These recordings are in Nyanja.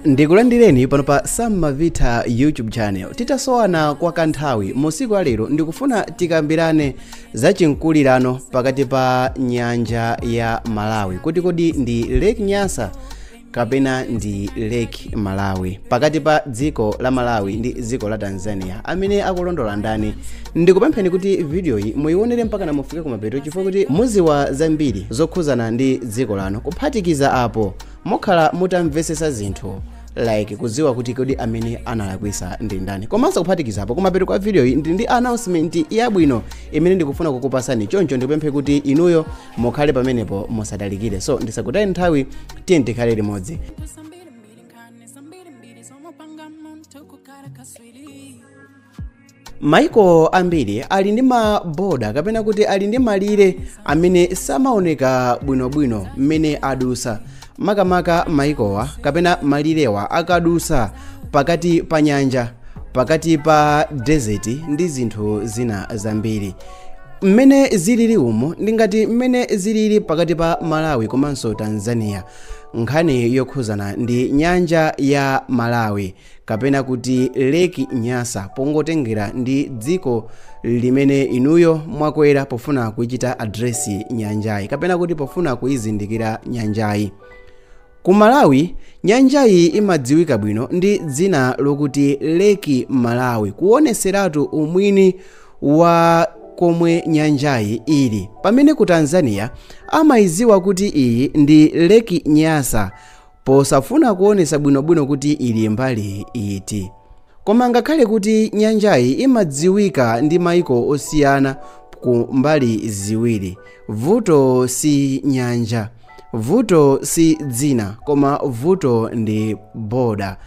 Ndikulandireni pano pa Sam Mavita YouTube channel. Titasowana kwa kanthawi, musiku alero ndikufuna tikambirane za chinkulirano pakati pa nyanja ya Malawi. Kuti kodi ndi Lake Nyasa kapena ndi Lake Malawi, pakati pa dziko la Malawi ndi dziko la Tanzania, amene akulondola ndani? Ndikupempheni kuti video iyi muyionere mpaka na mufike kumapeto, chifukwa kuti muziwa zambiri zokhuzana ndi dziko lanu. Kuphatikiza apo mukhala mutamvesesa zinthu like kuziwa kuti kodi amene analakwisa ndi ndani. Komanso kuphatikiza apo, kumapeto kwa video iyi ndi announcement yabwino imene ndikufuna kukupasani. Choncho ndikupemphe kuti inuyo mukhale pamenepo musadalikire. So ndisakutaye nthawi, tiye tikhale limodzi. Maiko ambiri ali ndi maboda kapena kuti ali ndi malire amene samaoneka bwinobwino mmene adusa. Makamaka maikowa kapena malirewa akadusa pakati pa nyanja, pakati pa desert ndi zinthu zina zambiri. Mmene zilili umo ndingati mmene zilili pakati pa Malawi komanso Tanzania, nkhani yokhuzana ndi nyanja ya Malawi kapena kuti Lake Nyasa, pongotengera ndi dziko limene inuyo mwakwera pofuna kuichita address nyanjayi kapena kuti pofuna kuizindikira nyanjayi. Ku Malawi nyanjayi imadziwika bwino ndi dzina lokuti Lake Malawi, kuoneseratu umwini wa komwe nyanjayi ili, pamene ku Tanzania amayiziwa kuti iyi ndi Lake Nyasa, posafuna kuonesa bwinobwino kuti ili mbali iti. Koma ngakhale kuti nyanjayi imadziwika ndi maiko osiyana ku mbali ziwiri, vuto si nyanja, vuto si dzina, koma vuto ndi boda.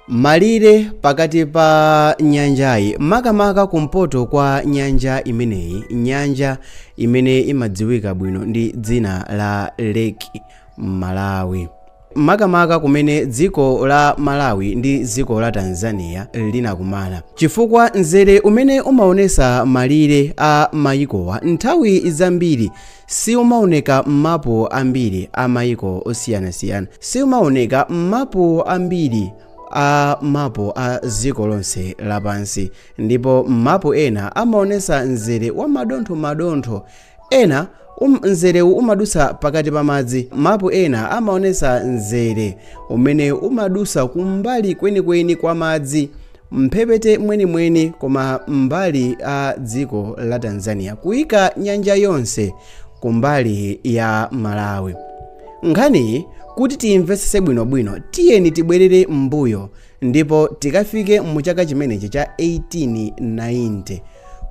Malire pakati pa nyanjayi, makamaka kumpoto kwa nyanja imeneyi, nyanja imene imadziwika bwino ndi dzina la Lake Malawi, makamaka kumene dziko la Malawi ndi dziko la Tanzania linakumana, chifukwa mzere umene umaonesa malire a maikowa nthawi zambiri siumaoneka m'mapu ambiri a maiko osiyanasiyana, siumaoneka m'mapu ambiri a mapu a dziko lonse lapansi. Ndipo mapu ena amaonesa mzere wa madontho-madontho, ena mzerewu umadusa pakati pa madzi. Mapu ena amaonesa mzere umene umadusa kumbali kwenikweni kwa madzi, mphepete mwenimweni, koma mbali a dziko la Tanzania, kuyika nyanja yonse kumbali ya Malawi. Nkhaniyi kuti tiyimvetsese bwinobwino, tiyeni tibwerere m'mbuyo ndipo tikafike mu chaka chimenechi cha 1890.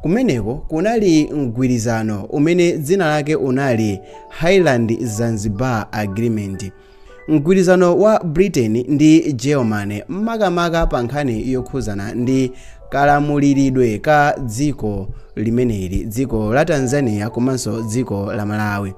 Kumeneko kunali mgwirizano umene dzina lake unali Highland Zanzibar Agreement, mgwirizano wa Britain ndi Germany, makamaka pa nkhani yokhuzana ndi kalamuliridwe ka dziko limeneli, dziko la Tanzania komanso dziko la Malawi.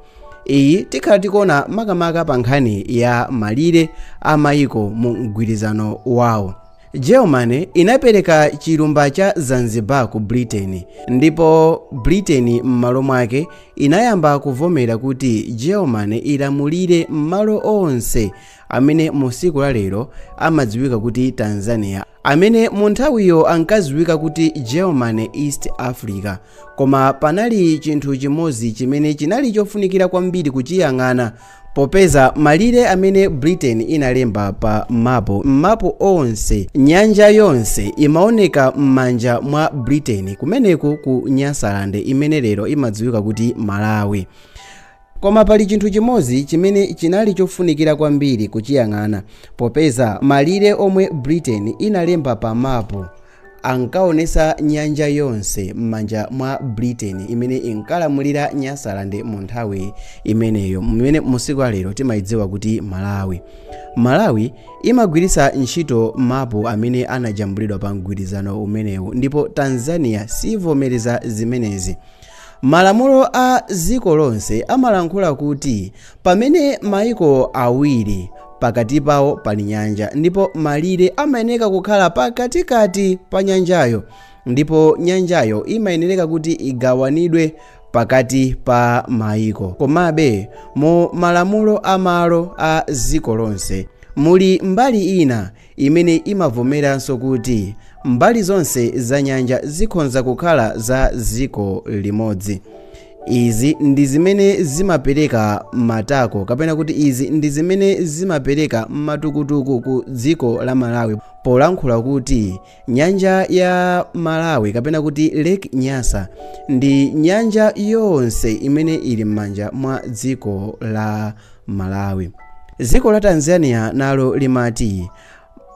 Iyi tikhala tikuona makamaka pa nkhani ya malire a maiko mu mgwirizano wawo. Germany inapereka chilumba cha Zanzibar ku Britain, ndipo Britain m'malo mwake inayamba kuvomera kuti Germany ilamulire m'malo onse amene mu siku la lero amadziwika kuti Tanzania, amene mu nthawiyo ankadziwika kuti Germany East Africa. Koma panali chinthu chimodzi chimene chinali chofunikira kwambiri kuchiyang'ana, popeza malire amene Britain inalemba pa mapu onse, nyanja yonse imaoneka m'manja mwa Britain, kumeneku ku Nyasaland imene lero imadziwika kuti Malawi. Koma pali chinthu chimodzi chimene chinali chofunikira kwambiri kuchiyang'ana, popeza malire omwe Britain inalemba pa mapu ankaonesa nyanja yonse m'manja mwa Britain imene inkalamulira Nyasaland mu nthawi imeneyo, imene musiku alero timayidziwa kuti Malawi. Malawi imagwiritsa ntchito mapu amene anajambulidwa pa mgwirizano umenewu, ndipo Tanzania sivomereza zimenezi. Malamulo a dziko lonse amalankhula kuti pamene maiko awiri pakati pawo pali nyanja, ndipo malire amayenera kukhala pakatikati pa nyanjayo, ndipo nyanjayo imayenera kuti igawanidwe pakati pa maiko. Komabe mu malamulo amalo a dziko lonse, Muli mbali ina imene imavomeranso kuti mbali zonse za nyanja zikhonza kukhala za dziko limodzi. Izi ndi zimene zimapereka matako kapena kuti izi ndi zimene zimapereka matukutuku ku dziko la Malawi polankhula kuti nyanja ya Malawi kapena kuti Lake Nyasa ndi nyanja yonse imene ili m'manja mwa dziko la Malawi. Dziko la Tanzania nalo limati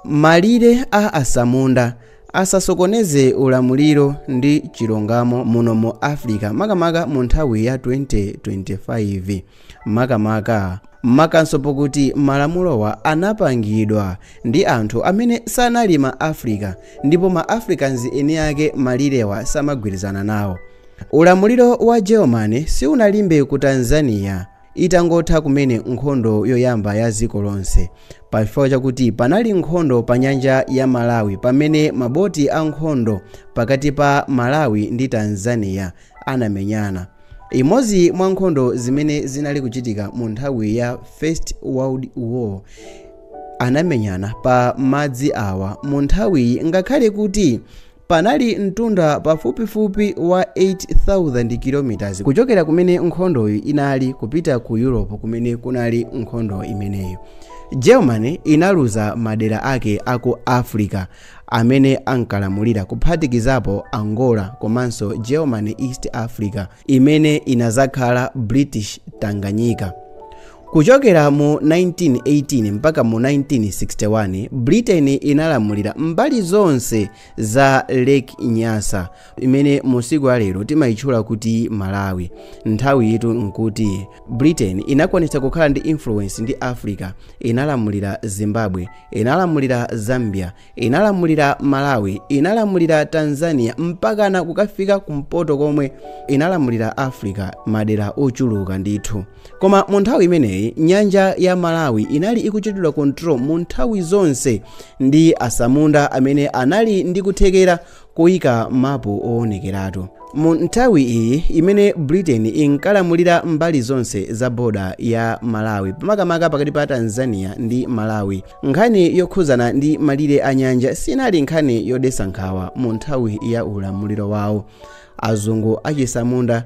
malire a asamunda asasokoneze ulamuliro ndi chilungamo muno mu Africa, makamaka mu nthawi ya 2025, makamaka makanso pokuti malamulowa anapangidwa ndi anthu amene sanali ma Africa ndipo ma Africans eni ake malirewa samagwirizana nawo. Ulamuliro wa Germany siunalimbe ku Tanzania itangotha kumene nkhondo yoyamba ya dziko lonse, pachifukwa chakuti panali nkhondo pa nyanja ya Malawi pamene maboti a nkhondo pakati pa Malawi ndi Tanzania anamenyana. Imodzi mwa nkhondo zimene zinali kuchitika mu nthawi ya First World War anamenyana pa madzi awa mu nthawiyi, ngakhale kuti panali mtunda pafupifupi wa 8000 km kuchokera kumene nkhondoyi inali kupita ku Europe kumene kunali nkhondo imeneyo. Germany inaluza madera ake aku Africa amene ankalamulira, kuphatikizapo Angola komanso Germany East Africa imene inazakhala British Tanganyika. Kuchokera mu 1918 mpaka mu 1961, Britain inalamulira mbali zonse za Lake Nyasa imene musiku alero timayitchula kuti Malawi. Nthawi itu nkuti Britain inakwanitsa kukhala ndi influence ndi Africa, inalamulira Zimbabwe, inalamulira Zambia, inalamulira Malawi, inalamulira Tanzania mpakana kukafika kumpoto komwe inalamulira Africa madera ochuluka ndithu. Koma mu nthawi imeneyi nyanja ya Malawi inali ikuchitidwa control mu nthawi zonse ndi asamunda amene anali ndi kuthekera kuyika mapu oonekeratu. Mu nthawi iyi imene Britain inkalamulira mbali zonse za boda ya Malawi, makamaka pakati pa Tanzania ndi Malawi, nkhani yokhuzana ndi malire a nyanja sinali nkhani yodetsa nkhawa mu nthawi ya ulamuliro wawo. Azungu achisamunda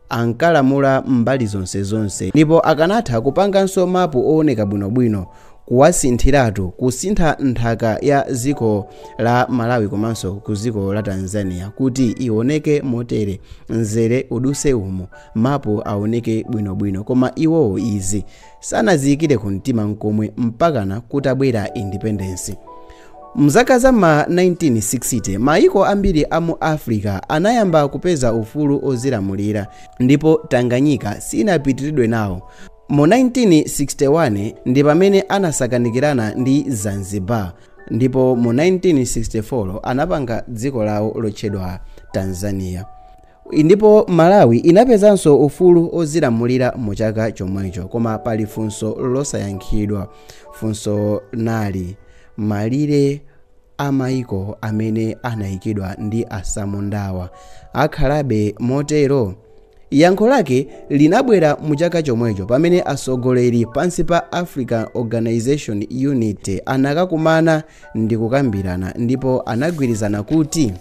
ankalamula mbali zonse zonse ndipo akanatha kupanganso mapu ooneka bwinobwino kuwasinthiratu kusintha nthaka ya dziko la Malawi komanso ku dziko la Tanzania kuti ioneke motere, mzere uduse umo, mapu aoneke bwinobwino. Koma iwowo izi sanaziyikire ku mtima nkomwe mpakana kutabwera independence. Mzaka za ma 1960 maiko ambiri amu Africa anayamba kupeza ufulu ozilamulira ndipo Tanganyika sinapitiridwe nawo. Mu 1961 ndi pamene anasakanikirana ndi Zanzibar ndipo mu 1964 anapanga dziko lawo lotchedwa Tanzania. Ndipo Malawi inapezanso ufulu ozilamulira mu chaka chomwecho. Koma pali funso losayankhidwa. Funso nali malire a maiko amene anayikidwa ndi asamundawa akhalabe motero? Yankho lake linabwera mu chaka chomwecho pamene atsogoleri pansi pa African Organization Unity anakakumana ndi kukambirana ndipo anagwirizana kuti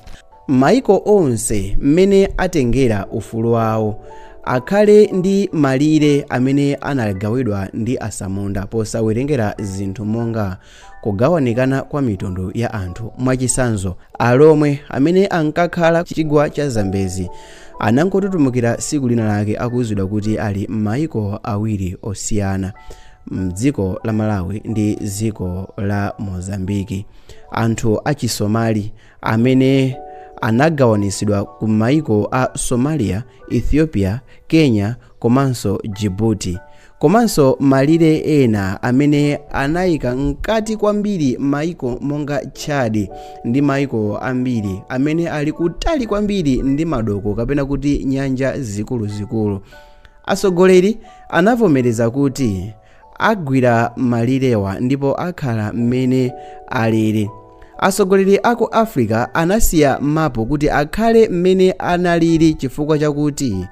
maiko onse mmene atengera ufulu wawo akhale ndi malire amene anagawidwa ndi asamunda posawerengera zinthu monga kugawanikana kwa mitundu ya anthu. Mwachitsanzo, Alomwe amene ankakhala chigwa cha Zambezi anangotutumukira tsiku lina lake akuwuzidwa kuti ali m'mayiko awiri osiyana, mdziko la Malawi ndi dziko la Mozambiki. Anthu achisomali amene anagawanisidwa ku mayiko a Somalia, Ethiopia, Kenya komanso Djibouti, komanso malire ena amene anayika mkati kwambiri mayiko monga Chad ndi mayiko ambiri amene ali kutali kwambiri ndi madoko kapena kuti nyanja zikuluzikulu. Atsogoleri anavomereza kuti agwira malirewa ndipo akhala mmene alili. Atsogoleri aku Africa anasiya mapu kuti akhale mmene analili chifukwa chakuti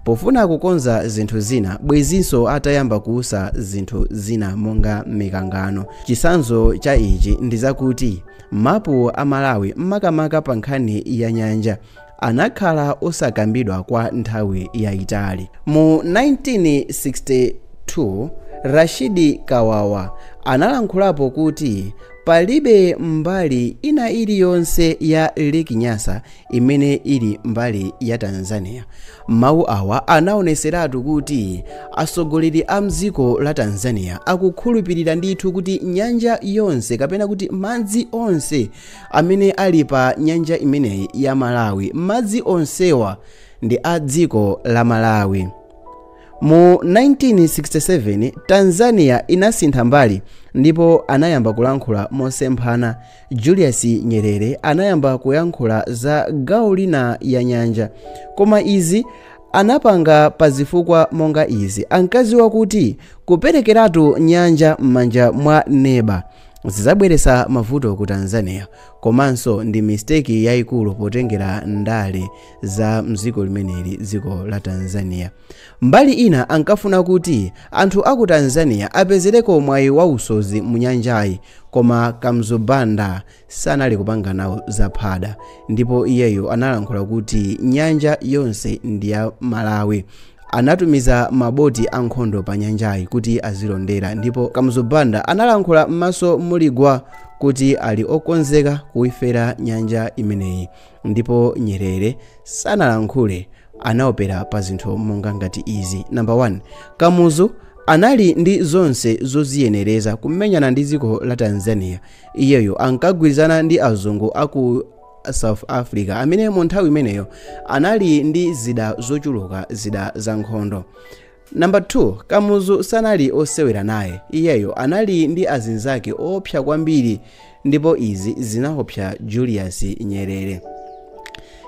Pofuna kukonza zinthu zina, bwezinso atayamba kuusa zinthu zina monga mikangano. Chitsanzo cha ichi ndi zakuti mapu a Malawi makamaka pa nkhani ya nyanja anakhala osakambidwa kwa nthawi yayitali. Mu 1962 Rashidi Kawawa analankhulapo kuti palibe mbali ina iliyonse ya Lake Nyasa imene ili mbali ya Tanzania. Mawu awa anaoneseratu kuti atsogoleri a mdziko la Tanzania akukhulupirira ndithu kuti nyanja yonse kapena kuti madzi onse amene ali pa nyanja imeneyi ya Malawi, madzi onsewa ndi a dziko la Malawi. Mu 1967 Tanzania inasintha mbali ndipo anayamba kulankhula mosemphana. Julius Nyerere anayamba kuyankhula za gawo lina ya nyanja, koma izi anapanga pa zifukwa monga izi. Ankadziwa kuti kuperekeratu nyanja m'manja mwa neba zizabweretsa mavuto ku Tanzania, komanso ndi mistake yayikulu potengera ndale za mdziko limeneli, dziko la Tanzania. Mbali ina ankafuna kuti anthu aku Tanzania apezereko mwayi wausodzi mu nyanjayi, koma Kamuzu Banda sanali kupanga nawo zaphada, ndipo iyeyo analankhula kuti nyanja yonse ndi ya Malawi. Anatumiza maboti ankhondo pa nyanjayi kuti azilondera, ndipo Kamuzu Banda analankhula m'maso muligwa kuti ali okonzeka kuifera nyanja imeneyi. Ndipo Nyerere sanalankhule, anaopera pa zinthu monga ngati izi. Number 1, Kamuzu anali ndi zonse zoziyenereza kumenyana ndi dziko la Tanzania. Iyeyo ankagwirizana ndi azungu aku South Africa amene mu nthawi imeneyo anali ndi zida zochuluka, zida za nkhondo. Number 2, Kamuzu sanali osewera naye. Iyeyo anali ndi azinzake opsa kwambiri, ndipo izi zinaopsa Julius Nyerere.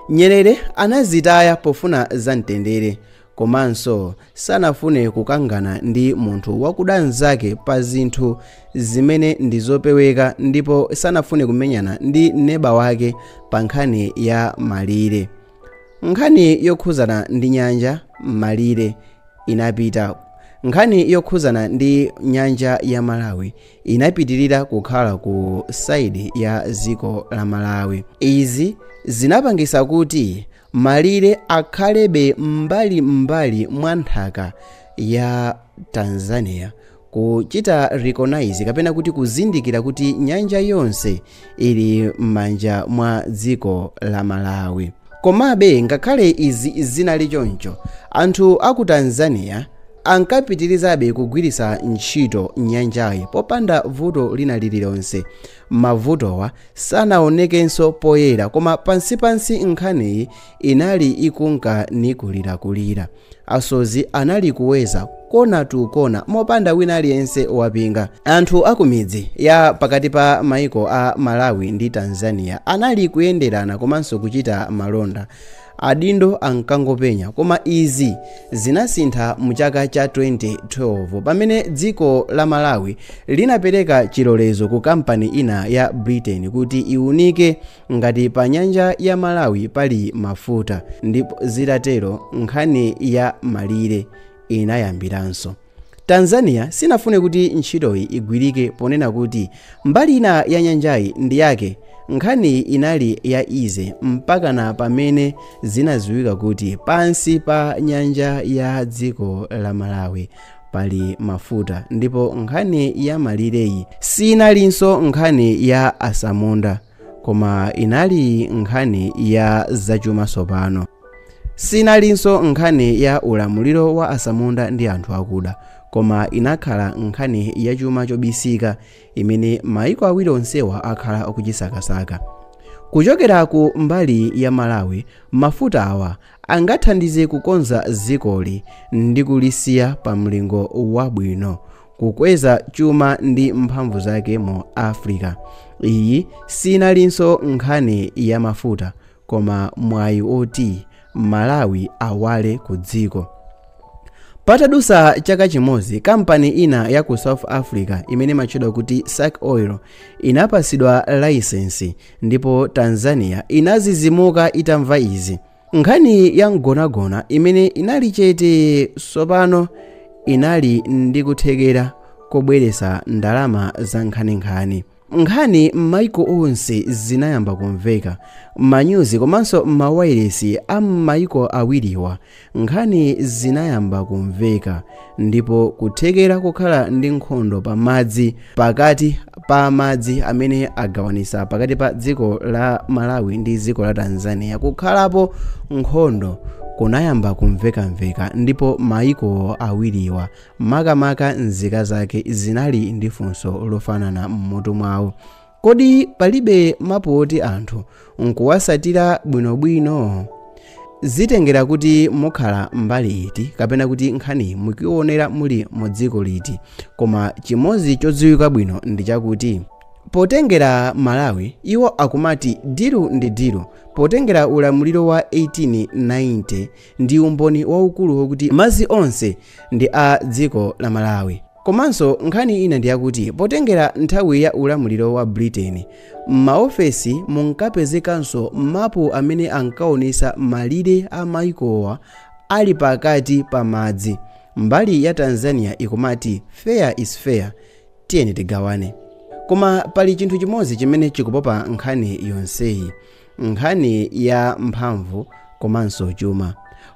Nyerere anazitaya pofuna zamtendere, komanso sanafune kukangana ndi munthu wakuda mnzake pa zinthu zimene ndi zopeweka, ndipo sanafune kumenyana ndi neba wake pa nkhani ya malire. Nkhani yokhuzana ndi nyanja malire inapita. Nkhani yokhuzana ndi nyanja ya Malawi inapitirira kukhala ku saidi ya dziko la Malawi. Izi zinapangisa kuti malire akhalebe mbali mwa nthaka ya Tanzania, kuchita recognize kapena kuti kuzindikira kuti nyanja yonse ili m'manja mwa dziko la Malawi. Komabe ngakhale izi zinali choncho, anthu aku Tanzania ankapitirizabe kugwiritsa ntchito nyanjayi popanda vuto lina lililonse. Mavutowa sanaonekenso poyera, koma pansipansi nkhaniyi inali ikunka nikulirakulira. Asodzi anali kuweza kona tu kona mopanda wina aliyense wapinga. Anthu akumidzi ya pakati pa maiko a Malawi ndi Tanzania anali kuyenderana komanso kuchita malonda. Adindo ankangopenya, koma izi zinasintha mu chaka cha 2012 pamene dziko la Malawi linapereka chilolezo ku kampani ina ya Britain kuti iwunike ngati pa nyanja ya Malawi pali mafuta, ndipo zitatero nkhani ya malire inayambiranso. Tanzania sinafune kuti ntchitoyi igwirike ponena kuti mbali ina ya nyanjayi ndi yake. Nkhani inali ya ize mpakana pamene zinadziwika kuti pansi pa nyanja ya dziko la Malawi pali mafuta, ndipo nkhani ya malireyi sinalinso nkhani ya asamunda, koma inali nkhani ya zachuma sopano. Sinalinso nkhani ya ulamuliro wa asamunda ndi anthu akuda, koma inakhala nkhani ya chuma chobisika imene maiko awiri onsewa akhala akuchisakasaka. Kuchokera ku mbali ya Malawi, mafuta awa angathandize kukonza dzikoli ndi kulisiya pa mlingo wabwino, kukweza chuma ndi mphamvu zake mu Africa. Iyi sinalinso nkhani ya mafuta, koma mwayi oti Malawi awale ku dziko. Patadusa chaka chimodzi, kampani ina ya ku South Africa imene imatchedwa kuti SAC Oil inapasidwa layisensi, ndipo Tanzania inazizimuka itamva izi. Nkhani ya mgonagona imene inali chete tsopano inali ndi kuthekera kobweretsa ndalama za nkhaninkhani. Nkhani m'maiko onse zinayamba kumveka m'manyuzi komanso m'mawayilesi a m'maiko awiriwa. Nkhani zinayamba kumveka ndipo kuthekera kukhala ndi nkhondo pamadzi pakati pa madzi amene agawanisa pakati pa dziko la Malawi ndi dziko la Tanzania kukhalapo nkhondo kunayamba kumvekamveka, ndipo maiko awiriwa makamaka nzika zake zinali ndi funso lofanana mmutu mwawo: kodi palibe mapu oti anthu nkuwasatira bwinobwino? Zitengera kuti mukhala mbali iti kapena kuti nkhani mukuionera muli mu dziko liti, koma chimodzi chodziwika bwino ndi chakuti potengera Malawi iwo akumati dilu ndi dilu. Potengera ulamuliro wa 1890 ndi umboni waukulu wokuti madzi onse ndi a dziko la Malawi. Komanso nkhani ina ndi yakuti potengera nthawi ya ulamuliro wa Britain, m'maofesi munkapezekanso mapu amene ankaonesa malire a maikowa ali pakati pa madzi. Mbali ya Tanzania ikumati fair is fair, tiyeni tigawane. Koma pali chinthu chimodzi chimene chikupopa nkhani yonseyi, nkhani ya mphamvu komanso chuma.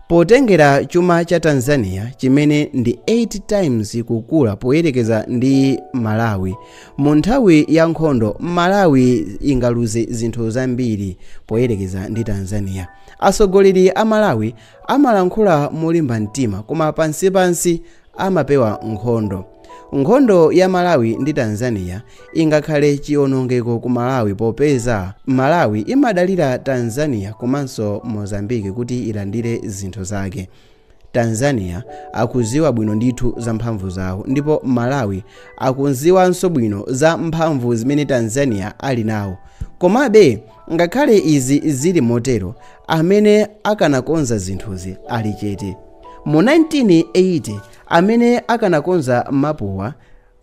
Potengera chuma cha Tanzania chimene ndi 8 times kukula poyerekeza ndi Malawi, mu nthawi ya nkhondo Malawi ingaluze zinthu zambiri poyerekeza ndi Tanzania. Atsogoleri a Malawi amalankhula molimba mtima, koma pansipansi amapewa nkhondo. Nkhondo ya Malawi ndi Tanzania ingakhale chiwonongeko ku Malawi, popeza Malawi imadalira Tanzania komanso Mozambique kuti ilandire zinthu zake. Tanzania akuziwa bwino ndithu za mphamvu zawo, ndipo Malawi akuziwanso bwino za mphamvu zimene Tanzania ali nawo. Komabe ngakhale izi zili motero, amene akanakonza zinthuzi ali chete. Mu 1980 amene akanakonza mapuwa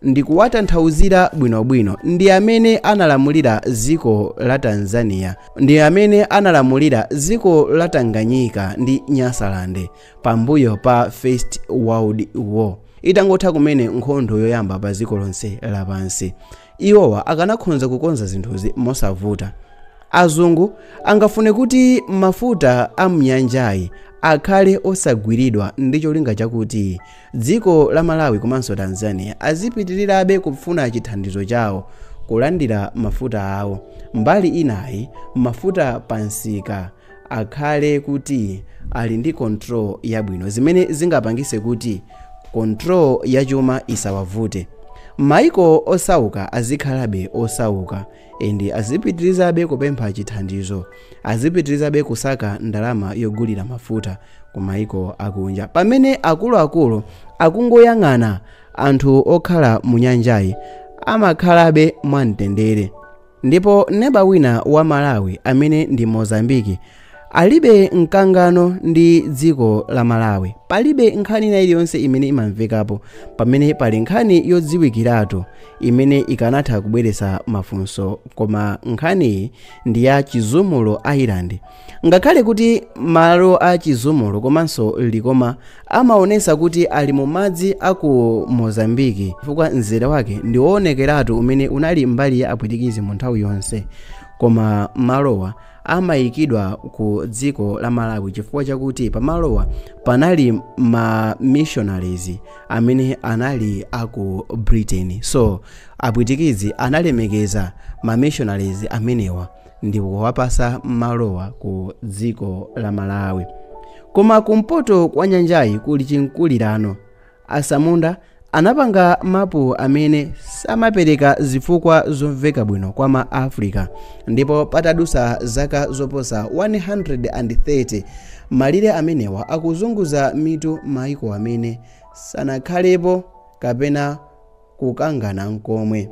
ndi kuwatanthauzira bwinobwino ndi amene analamulira dziko la Tanzania, ndi amene analamulira dziko la Tanganyika ndi Nyasaland pambuyo pa First World War itangotha kumene nkhondo yoyamba pa dziko lonse lapansi. Iwowa akanakhonza kukonza zinthuzi mosavuta. Azungu angafune kuti mafuta a mnyanjayi akhale osagwiridwa ndi cholinga chakuti dziko la Malawi komanso Tanzania azipitirirabe kufuna chithandizo chawo kulandira mafuta awo. Mbali inayi, mafuta pansika akhale kuti ali ndi control yabwino, zimene zingapangise kuti control yachuma isawavute. Maiko osauka azikhalabe osauka and azipitirizabe kupempha chithandizo, azipitirizabe kusaka ndalama yogulira mafuta ku maiko akunja, pamene akuluakulu akungoyang'ana anthu okhala mu nyanjayi amakhalabe mwamtendere. Ndipo neba wina wa Malawi amene ndi Mozambiki alibe mkangano ndi dziko la Malawi. Palibe nkhani ina iliyonse imene imamvekapo, pamene pali nkhani yodziwikiratu imene ikanatha kubweretsa mafunso, koma nkhaniyi ndi ya Chizumulu Island. Ngakhale kuti malo a Chizumulu komanso Likoma amaonesa kuti ali mu madzi a ku Mozambiki, chifukwa mzere wake ndi woonekeratu umene unali mbali ya Apwitikizi mu nthawi yonse, koma malowa amayikidwa ku dziko la Malawi chifukwa chakuti pamalowa panali ma missionaries amene anali aku Britain. So Apwitikizi analemekeza ma missionaries amenewa ndi kuwapasa malowa ku dziko la Malawi. Koma kumpoto kwa nyanjayi kuli chinkulirano. Asamunda anapanga mapu amene samapereka zifukwa zomveka bwino kwa ma Africa, ndipo patadusa zaka zoposa 130 malire amenewa akuzunguza mitu maiko amene sanakhalepo kapena kukangana nkomwe.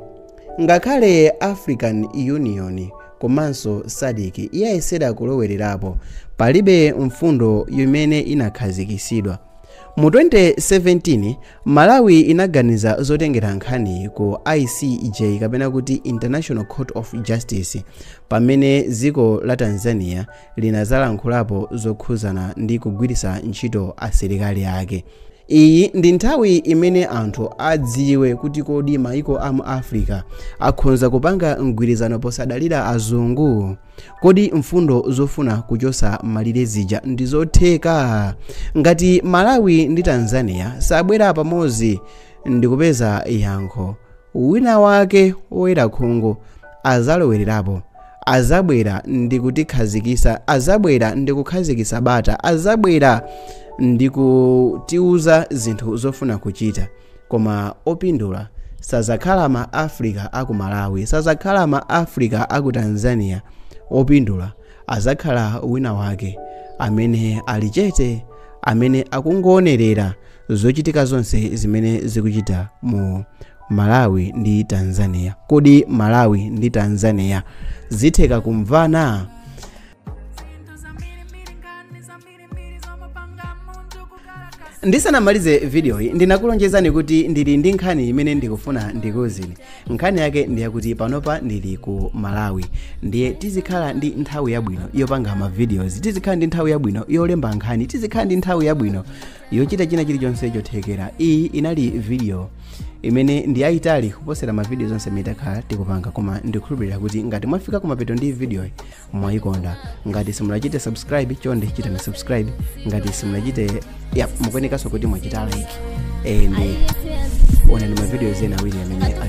Ngakhale African Union komanso SADC iyayesera kulowererapo, palibe mfundo imene inakhazikisidwa. Mu 2017 Malawi inaganiza zotengera nkhani ku ICJ kapena kuti International Court of Justice, pamene dziko la Tanzania linazalankhulapo zokhuzana ndi kugwiritsa ntchito asilikali ake. Iyi ndi nthawi imene anthu adziwe kuti kodi maiko a mu Africa akhonza kupanga mgwirizano posadalira azungu. Kodi mfundo zofuna kuchosa malire zija ndi zotheka? Ngati Malawi ndi Tanzania sabwera pamodzi ndikupeza yankho, wina wake woyera khungu azalowererapo, azabwera ndikutikhazikisa, azabwera ndikukhazikisa bata, azabwera ndikutiuza zinthu zofuna kuchita. Koma opindula sazakhala ma Africa aku Malawi, sazakhala ma Africa aku Tanzania. Opindula azakhala wina wake amene ali chete, amene akungoonerera zochitika zonse zimene zikuchita mu Malawi ndi Tanzania. Kodi Malawi ndi Tanzania zitheka kumvana? Ndisanamalize video iyi, ndinakulonjezani kuti ndili ndi nkhani imene ndikufuna ndikuwuzeni. Nkhani yake ndiyakuti panopa ndili ku Malawi, ndiye tizikhala ndi nthawi yabwino yopanga ma videos, tizikhala ndi nthawi yabwino yolemba nkhani, tizikhala ndi nthawi yabwino yochita china chilichonse chothekera. Iyi inali video imene ndi yayitali kuposera ma video zonse imene takhala tikupanga, koma ndikukhulupirira kuti ngati mwafika kumapeto ndi video iyi mwayikonda. Ngati simunachite subscribe, chonde chitani subscribe. Ngati simunachite mukuyenekanso kuti mwachita like, and onani ma videos ena awiri amene ali pa